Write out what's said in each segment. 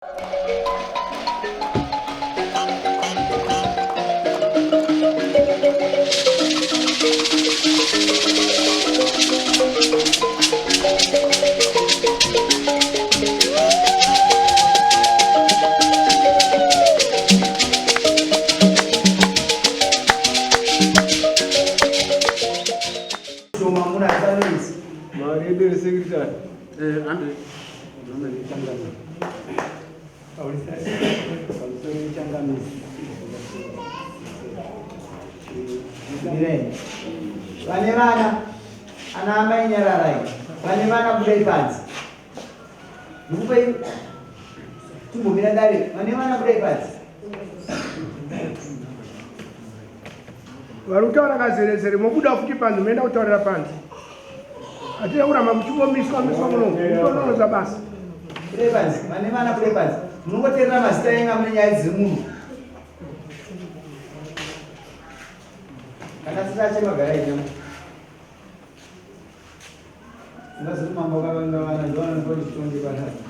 Mari yedu yesekretary. Eh, Andre. Vane vana, ana amai nyararai. Vane vana budai panze. Ndikupai timbomira dare. Vane vana budai panze. Vari kutaura kazerezere mobuda futi panze moenda kutaurira panze. Hatina kuramba muchingomiswa miswa muno. Mutononoza basa. Budai panze. Vane vana budai panze. Munongoteerera mazita enyu amune nyaya dzemunhu. Kana tisachema garai nyama. Ungazoti mambo akavanga vana ndovana ndochitonge panapa.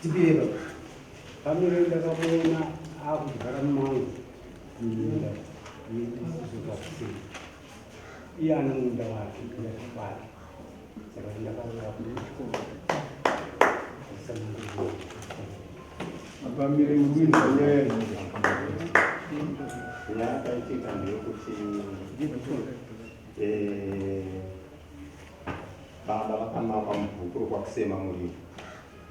Tipire baba. Pamire ndakamuona akugara mumango mumunda yeduzuvakusei iye ane munda wake ndati kwake saka ndakaura kuchikoro Apamire kuinza nyaya iyi. Nyaya yakaitika ndeyekuti eh, baba vakamakwa mubhuku rokwakusema muriro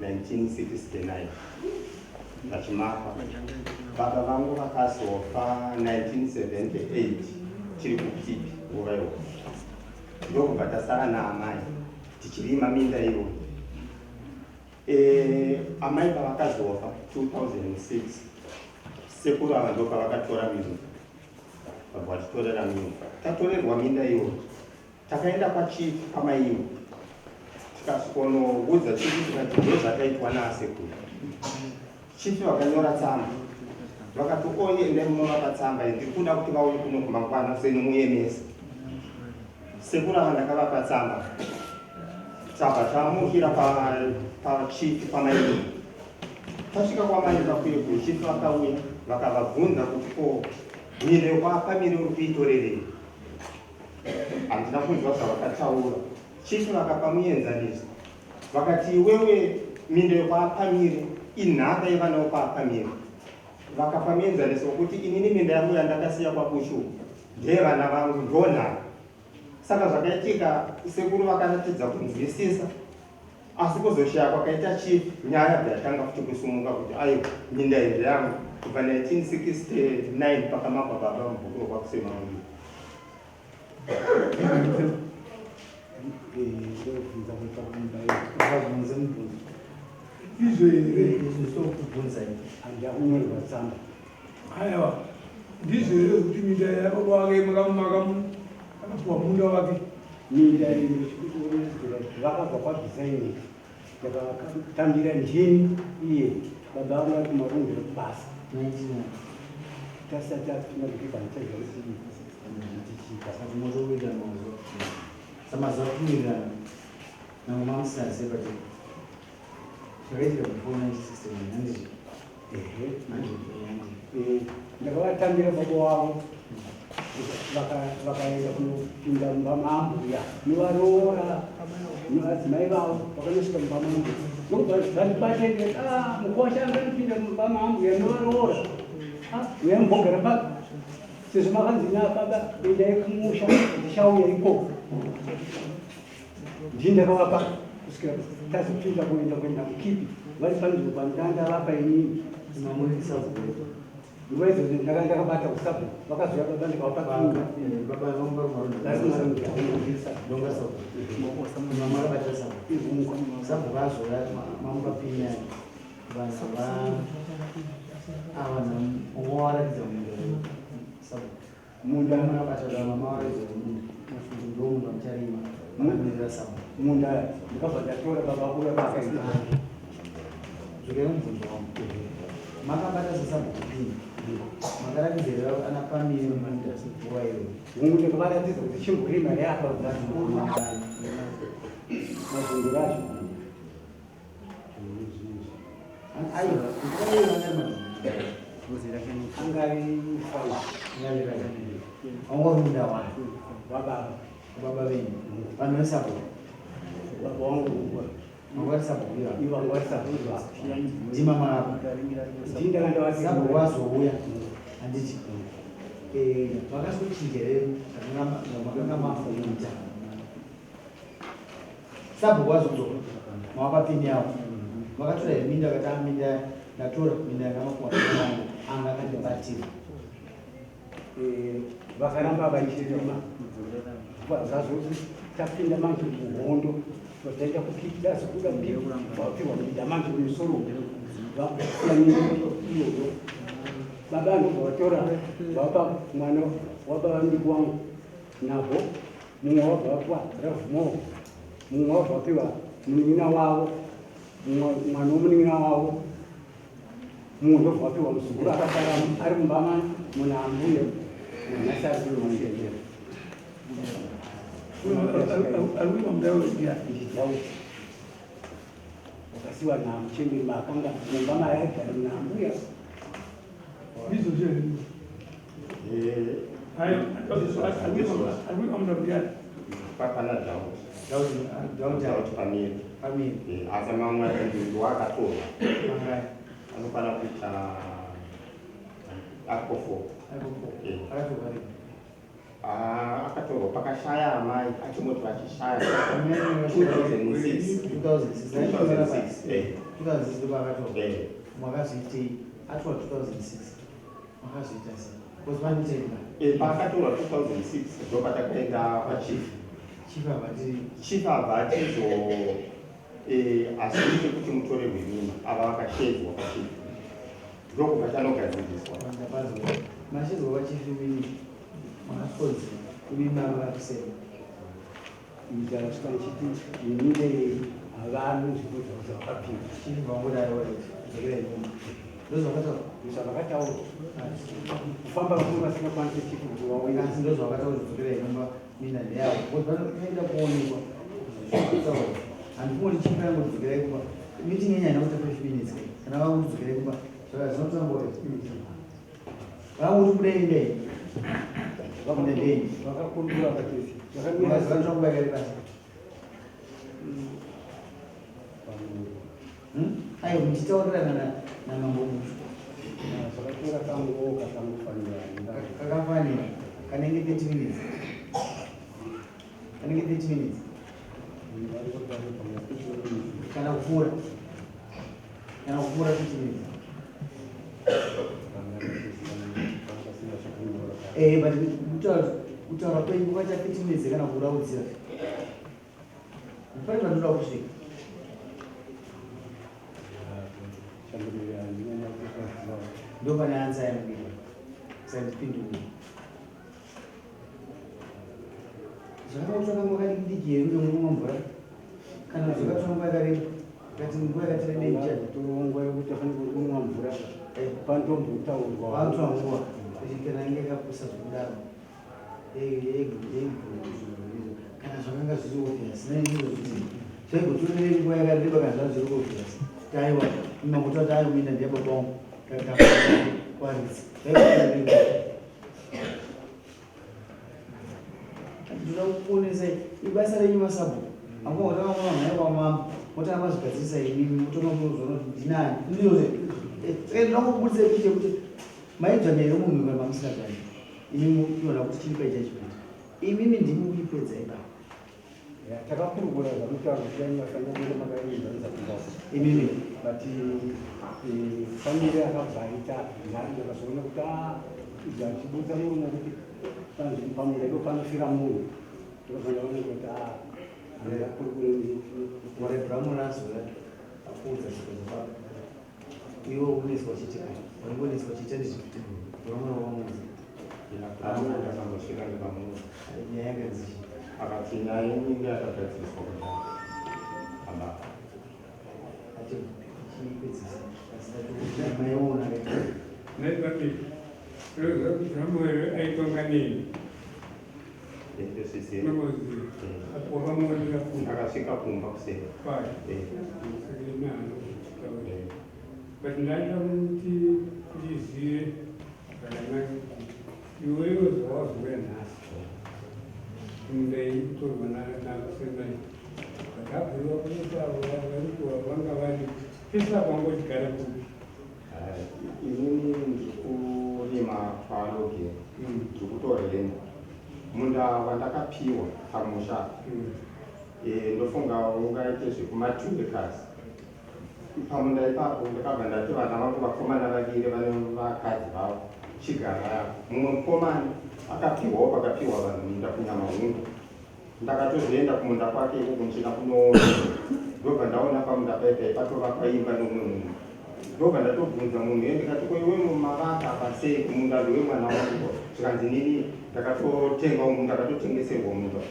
1969 vachimakwa. Baba vangu vakazofa 1978 tiri kukipi nguva iyoyo, ndokubva tasara naamai tichirima minda iyoyo. E, amai pavakazofa 2006 sekuru ava ndopavakatora minda, vabva vatitorera minda, tatorerwa minda iyoyo Takaenda kwachief kwamaiwe tikasvikonoudza chief tikati ndozvakaitwa naasekuru. Chief vakanyora tsamba vakati oye endai munovapa tsamba iyi ndiri kuda kuti vauye kuno kumangwana seni muyemese. Sekuru ava ndakavapa tsamba tabva tamukira pachief kwamaiwe. Tasvika kwamaiwe pakuye chief vakauya vakavabvunza kuti ko mire kwapamire uri kuitorerei? Handina kunzwa zvavakataura. Chief vakapa muenzaniso vakati iwewe minda yekwaPamire inhaka yevana vekwaPamire. Vakapa muenzaniso wekuti inini minda yangu yandakasiya kwaBushu ndeyevana vangu ndonhaka. Saka zvakaitika sekuru vakaratidza kunzwisisa Asi kuzoshaya kwakaita chief nyaya yabva yatanga futi kusumuka kuti aiwa minda iyi ndeyangu kubva 1969 pakamakwa baba mubhuku rokwakusema muriro. Ndizvo here? Handiyakunyorerwa tsamba. Aiwa, ndizvo here zvekuti minda yababa wake makamumakamu akapuwa munda wake? Minda iyi vakabva kwaDesign ndakatambira ndini iye baba vangu vari kumarondera kubasa tasati tapinda mukibhanitaiza kuti tichiita samazuva kuwirirana nangoma mamusinazive but zvakaitika before 1969 handizvo? Ehe, eh, ndakavatambira baba wavo vakaenda kunopinda mumba maambuya novaroora nevadzimai vavo vakanosvika mumba maambuya ndokubva zvandibata ndikati ah, mukwasha anganopinda mumba maambuya novaroora ah, uya mumbogara paka sezvo makanzi nababa endai kumusha ndichauya ikoko Ndini ndakavapa kusvikira tazopinda kuenda kuenda kukipi vari panzvimbo pandanga vapa inini nguva idzodzo ndaka ndakabata usabhu vakazouya baba ndikavapa kinga Munda makabata dama mawaridza munda ndomunda mucharima makamirira samu munda ndakabva ndatora baba uya vakaita zvikai mubvunzo wangu makabata sesabhuku pini makaratidzirira ana pamire munda nguva iyoyo hungu ndakavaratidza kuti chimborima reapa mazungiro acho Aiwa, Angari 5. Wanga uri munda wani? Wababa. Baba venyu. Vanhu vesapo. Baba wangu. Wanga vari sabhuku ivavo. Ivo vanga vari sabhuku ivavo. Ndima mava. Ndini Sabhuku vazouya. Handiti. Vakasochinja here makanga mafuta. Sabhuku vazodzoka. Mavapa pini yavo. Vakatora here minda vakati "Ah, minda ndatora minda yanga makuwa wangu anga akandibatira." Vakaramba vachirima. Zvazoti tapinda manje muhondo, taita kupida vapiwa minda manje kumusoro, vakusiya minda iyoyo. Baba ndobva vatora, vapa mwana wababa mudiki wangu navo, mumwe wabva vapiwa Ravhumo, mumwe wabva vapiwa munin'ina wavo, mwana womunin'ina wavo, mumwe ndobva vapiwa muzukuru akasara ari mumba muna ambuya nanhasi ari kunomasendera. Arikuima munda wedia? Ndidaudi wakasiwa namuchemberi maakanga mumba maaigara muna ambuya. Ndizvo zve. Arikuima munda ndiani? Pana Daudi. Daudi, Daudi. Daudi pamiri. Pamiri. Asi mamwe ndiwo akatorwa. Mangai? Anokwana kuita ako 4. Akatorwa rini? Ah, akatorwa pakashaya amai, achingoti vachishaya 2006. 2006. 2006, eh. 2006 ndopakatorwa. Eh. Makazoitei atorwa 2006? Makazoita sei? Because vanotenga. Paakatorwa 2006 ndopatakaenda pachief. Chief avati? Chief abva atizo hazviite kuti mutorerwe minda, ava vakashedzwa pachief, ndokubva chanogadziriswa. Ndapanzwa mashedzwa pachief, mini makasvodzi imi mama vakusema. Ndakasvika ndichiti minda iyi havano nzvimbo dzavo dzavakapiwa. Chief vangodaro dzokera inyuma, ndozvakataura? Zvavakataura kufamba vakuru vasingakwanisi chief kuti vauye. Asi ndozvakataura, dzokera inyumba, minda ndeyavo, because vanoenda kuonekwa zvakataura. Handikungoti chief yangodzokera kumba, meeting yenyu haina kuita 5 minutes. Kana vangodzokera kumba zvinotora nguva, vanguti budai ndei minda ndeyenyu. Vakakumbura vakati zvakamira. Vanotora nguva yakareba sei? Aiwa, muchitaurirana namambo Mushu. Zvakatora kanguva kakangofanira. Kakafanira kanenge 30 minutes, kanenge 30 minutes kana kupfuura, kana kupfuura 50 minutes. But kutaura kwenyu kwakaita 30 minutes kana kuraudzira, pane pandoda kusvika. Ndo pane answer yangu, sandipindure. Zvakakutora nguva kadiki diki here unge mvura, kana zvakatora nguva yakareba, kati nguva yakati rebei chani? Nguva yekuti afanira kunwa mvura pandombotaurwa. Vatora nguva kuti kana inge yakapusa zvekudaro, kana zvakanga zviri obvious naizvozvo kuti zvaigotorerei nguva yakareba kana zvanga zviri obvious kuti aiwa, imangotaura kuti ayo minda ndeyababa wangu, kwaridzi zvaigotorerei nguva? Ndinoda kukuonesai ibasa renyu masabhuku. Amungotanga kuona mhai wamambo, motanga mazvigadzirisa imimi, motonga munozoona kuti ndinani. Ndizvozve ndinoda kukubudisai picha yekuti maidzvanya here munhu kana mamusingadzvanyi imimi, munoona kuti chiri paijudgment, imimi ndimi kuipedza ipapo. Takakurukura zvamutaura kuti dai mafanira kunge makaenzanisa kumba. Imimi. But family akabva aita ndakazoona kuti izvi achibudza murume kuti pamunda ipo panofira munhu, ndokabva ndaona kuti andakurukure. Gore bramurazoya akuudza chikozo pako, iwe uneswa chitika, wangoneswa chiita ndizvo bramura wamuudza. Ndakambosvika ndikamuudza. Nyaya yakanzi? Akati nyaya yeminda yakagadziriswa kudhara aba. Ati chiipedzisa asi maiona. Naipati Samuel aitonga nini? Ndosisiya. Mamoziva wakamuonera kumba? Ndakasvika kumba kuseni. Kwai. Eh. Saka inano. But ndaida kuti ndizive zvakanaka kuti iwewe zvawazouya nhasi munda iri kutorwa nasemai but abvuriwa kuti avo varikuwa vanga vari pese apo vanga uchigara kupi? Inini ndiri kurima kwaLogan, ndiri kutorenda munda wandakapiwa pamusha. Ndofunga ungaite zvekuma2 acres pamunda ipapo. Ndakabva ndati vana vangu vakomana vaviri vane vakadzi vavo, chigara mumwe mukomana akapiwawo pakapiwa vanhu minda kuNyamahungu. Ndakatozoenda kumunda kwake ikoko ndichida kunoona, ndobva ndaona pamunda paipai patovakwa imba nomumwe munhu. Ndobva ndatobvunza munhu iye, ndikati, "Ko iwe mumavaka apa sei? Kumunda ndewemwana wangu." Zvikanzi, "Nini ndakatotenga umu, ndakatotengeserwa munda."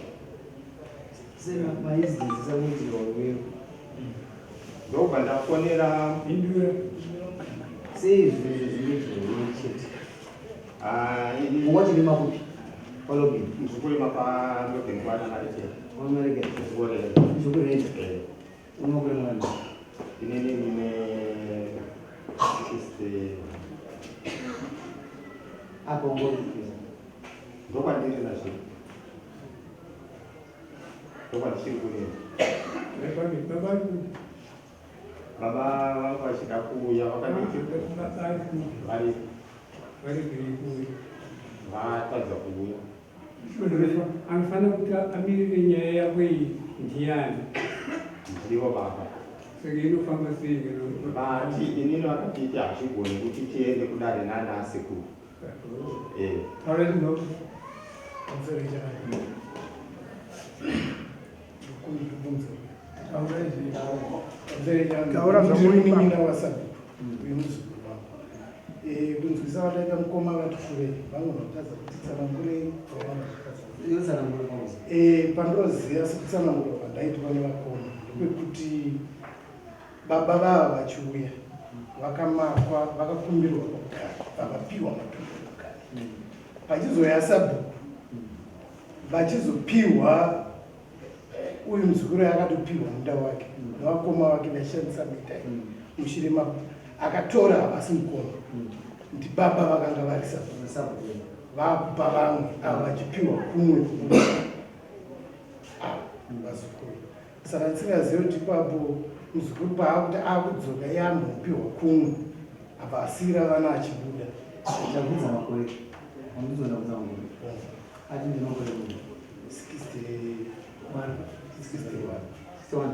Semaincidents amuitirwa iwewe? Ndobva ndafonera Indura. Sei zvinhu zvinoitirwa iwewe chete? Ah, ini Ungachirima kupi? PaLogan? Ndiri kurima paLogan kwana Marekera. Wamarekera? Ndirikurenda. Zvokurenda? Unokurema vanhu? Inini ndine 60. Apa ungorikuza? Ndokwandiri nazvino, ndokwandichiri kurima. Baba? Baba vangu vachida kuuya vakanditi vari Vari kuuya? Vatadza kuuya. Anofanira kuti amirire nyaya yako iyi ndiani? Ndivo baba. Saka inofamba sei? Vati inini vakatiti hazvigoni kuti tiende kudare nanasekuru. Taura zvino. Pamusoro chakanaka. Taura izvi. Taura zvamunin'ina wasabhuku uyu muzukuru wangu. Kunzwisa vataita mukoma vati furei, vamwe vakutadza kuti tsanangurei, vamwe vakutadza. Yotsanangura pauza. Pandinoziva sekutsanangura kwandaitwa nevakoma ndepekuti baba vava vachiuya vakamakwa, vakakumbirwa kugara, vakapiwa matombo ekugara. Pachizoya sabhuku, vachizopiwa uyu muzukuru akatopiwa munda wake nevakoma vake vachishandisa mita iyi. Mushure akatora havasi mukoma, ndibaba vakanga vari sabhuku. Sabhuku. Vakupa vamwe ava vachipiwa kumwe ava vazukuru. Saka ndisingazivi kuti ipapo muzukuru paakuti akudzoka iye ambopiwa kumwe apa asiyira vana achibuda. Ndabvunza makore, wandizwa? Ndabvunza makore, ati ndine makore kumi. 61, 61. 61,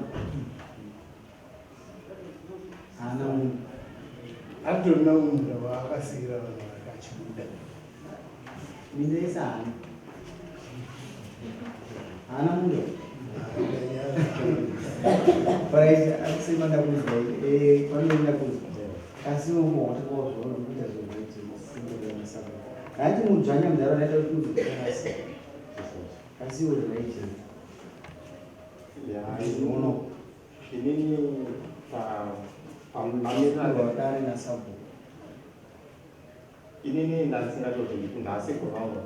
haana munhu. Atorina munda waakasiyira vanhu vake achibuda. Minda yese haana, haana munda. Right, akusema ndakunzwa, panoenda ndakunzwa, asi umowatikawazvauri kuita zvokuti saka haiti mudzvanya munharaunda ita kuti mudzokasi, asi iwe right. Ya, uno inini pamamiriro dare nasabhuku. Inini ndandisingade kuti ndasekuru vangu,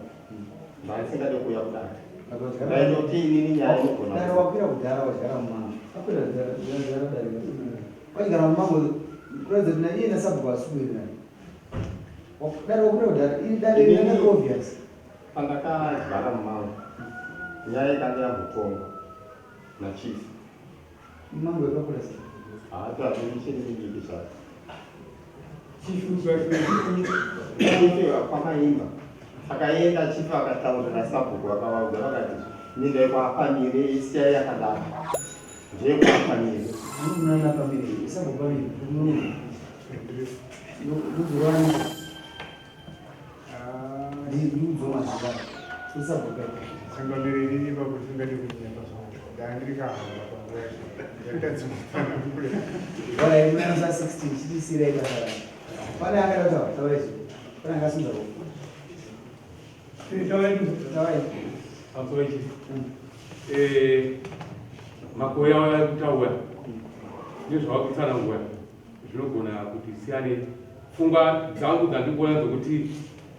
ndandisingade kuuya kudare, ndaitoti inini nyaya inogona Dare wakwira kudhara, wadyara mumango, akwira kudhara dare, wadyara mumango, kuratidza kuti naiye nasabhuku asikuwirirana. Dare wakwira kudhara, iri dare rinenge obvious. Pandakadyara mumango, nyaya ikanga yambotongwa nachief. Mumango yakakura sei? Haati hazvichiri midiki zvake. Chief? Chief kwamaimba takaenda, chief akataurira sabhuku, vakavaudza vakati minda yekwapamire isiyai yakadaro, ndeyekwaPamire. Anomunana pamire, sabhuku pamire ndozorwani ndiudzwa mazita usabhuku. Changamire, inini ipapo ndisingadi kunyemba zvangu, ndandiri kahamba panguva yacho, ndakadzimutsanangure. Alright, munana sa 16 chitisirai basa rangu. Pane akada kutaura, taura izvo. Pane angasimudza ruoko. Taurai. Pamusoro chief. Makore avo kutaura nezvavakutsanangura zvinogona kuti siyane. Pfungwa dzangu dzandikuona dzokuti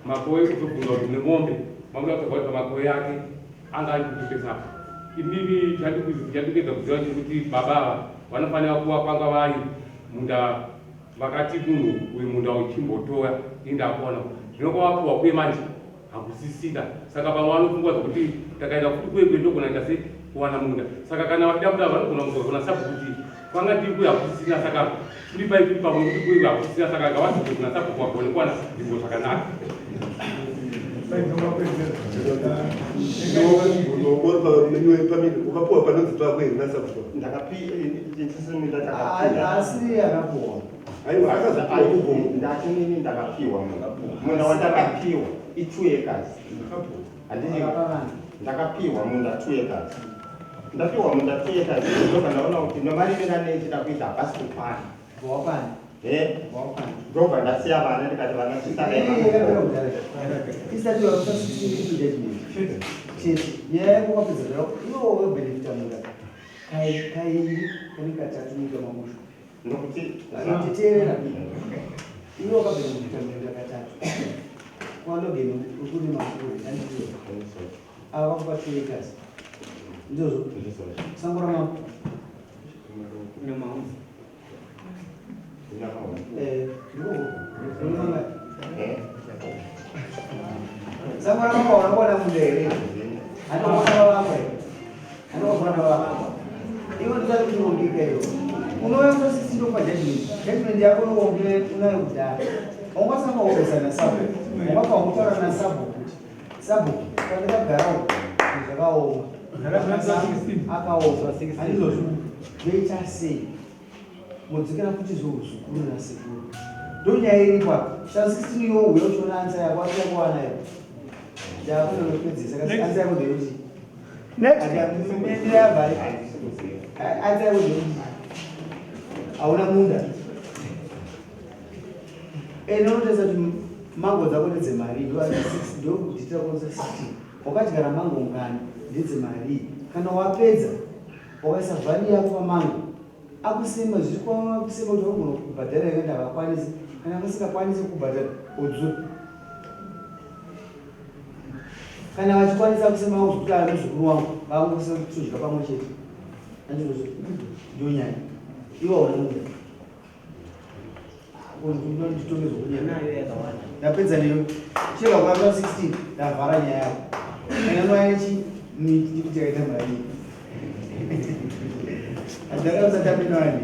makore kutobvunza kuti nemombe mamuda kutsvaga kuti pamakore ake anga ari kutotesa. Inini chandikuedza kuziva chekuti baba ava vanofanira kuva kwanga vari munda. Vakati munhu uyu munda uchimbotora ini ndakuwana zvino kwavapuwa kuye manje hakusisina saka vamwe vanopfungwa dzekuti takaenda futi kuye kuye ndogona kuita sei kuwana munda saka kana vachida kuda vanogona kudzoka kuna sabhuku kuti kwanga tiri kuye hakusisina saka tiri pai tiri pamwe kuti kuye hakusisina saka ngavadzoke kuna sabhuku vagone kuwana nzvimbo zvakanaka. Ukapuwa panonzi pako here nasabhuku? Asi akapuwa. Aiwa, akazopuwa kugomo. Ndati nini ndakapiwa munda. Munda wandakapiwa i2 acres. Handiti ndakapiwa munda 2 acres. Ndapiwa munda 2 acres ndobva ndaona kuti nomarimira nechida kuita hapasi kukwana. Wapani. Eh? Wapani. Ndobva ndasiya vana ndikati vana chisarai. Isati wakusa 16 judgment. Chete. Nyaya yako wapedza zvako. Iwe wabenefita munda. Kai kairi kane katatu nyika mamusho. Nokuti Titeerera. Iwe wakabenefita munda katatu. Kwalogeni ukuri makuri anditiwe. Ava vakupa 2 acres. Ndizvozvo. Sango ramambo. Eh, ndiko. Sango ramambo wanakuona munda here? Anokuona vako here? Anokuona vako. Iwe ndisati kuchirongeka iyo. Unouya kusasisi ndokupa judgment. Judgment yako unokuongere unayo kudhara. Ungasanga wokusa nasabhuku. Ungabva kutaura nasabhuku kuti sabhuku pandakagarawo zvakaoma. Akaoma. Handizvozvo. Ndoita sei? Modzokera futi zvouzukuru nasekuru. Ndonyaya iripo apa. Sha 16 iwo uya uchiona ansa yako asi yakuwanayo. Ndakunonopedzisa kasi ansa yako ndeyekuti. Next. Ansa yako ndeyekuti. Hauna munda. Ene unotarisa kuti mango dzako ndedzemari ndokudhitira kunosa 16 wakadyara mango ngani ndedzemari kana wapedza wakaisa vhani yako pamango akusema zviri kwakusema kuti vanogona kubhadhara here kana havakwanisi kana vasingakwanisi kubhadhara odzura kana vachikwanisa kusema kuti aya muzukuru wangu vangosodya pamwe chete andizvozvo ndonyanya iwe hauna munda ndapedza newe chero kwaka 16 ndavhara nyaya yako kana nechi miti kuti yakaita mari andakausatapinda vanhu.